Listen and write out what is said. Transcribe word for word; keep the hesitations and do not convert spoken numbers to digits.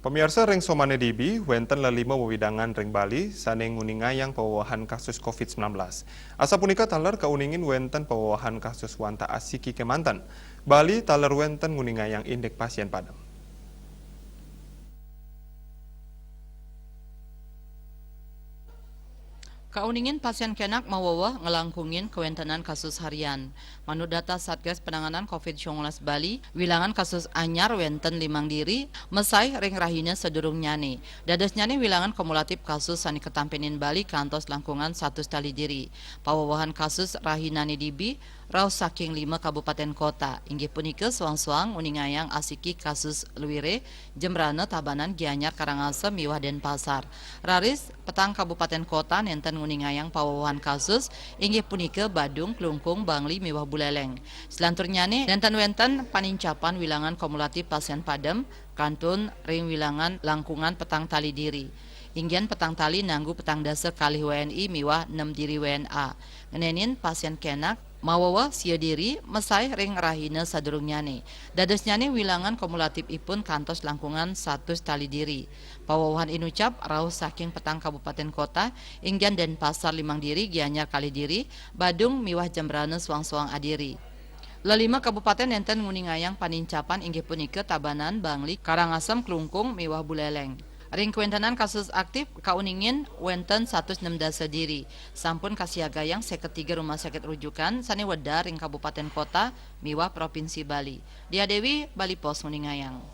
Pamiarsa, ring somane dibi, wenten lelima wewidangan ring Bali sane nguningayang pawewehan kasus covid sembilan belas. Asapunika taler kauningin wenten pawewehan kasus wantah asiki kemanten. Bali taler wenten nguningayang indik pasien padem. Kauningin pasien kenak maweweh nglangkungin kawentenan kasus harian. Manut data Satgas Penanganan covid sembilan belas Bali, wilangan kasus anyar wenten limang diri, mesai ring rahina sadurungnyane. Dadosnyane wilangan kumulatif kasus sane katampenin Bali kantos langkungan satus tali diri. Pawewehan kasus rahinane dibi, rauh saking lima kabupaten kota, inggih punika soang-soang nguningayang asiki kasus luire, Jembrana, Tabanan, Gianyar, Karangasem, miwah Denpasar. Raris, petang kabupaten kota nenten nguningayang pawewehan kasus, inggih punika Badung, Klungkung, Bangli, miwah Buleleng. Selanturnyane, nenten wenten panincapan wilangan kumulatif pasien padem, kantun ring wilangan langkungan petang tali diri. Inggian petang tali nanggu petang dasa kalih W N I miwah nem diri W N A. Ngenenin pasien kenak, maweweh sia diri, mesai ring rahina sadurungnyane. Dadosnyane wilangan kumulatifipun kantos langkungan satus tali diri. Pawewehan inucap rauh saking petang kabupaten kota, inggian Denpasar limang diri, Gianyar kalih diri, Badung miwah Jembrana soang-soang adiri. Lelima kabupaten nenten nguningayang panincapan inggih punika Tabanan, Bangli, Karangasem, Klungkung, miwah Buleleng. Ring kawentenan kasus aktif kauningin wenten satus nem dasa diri. Sampun kasiagayang seket tiga rumah sakit rujukan sane wedar ring kabupaten kota miwah Provinsi Bali. Dia Dewi, Bali Post nguningayang.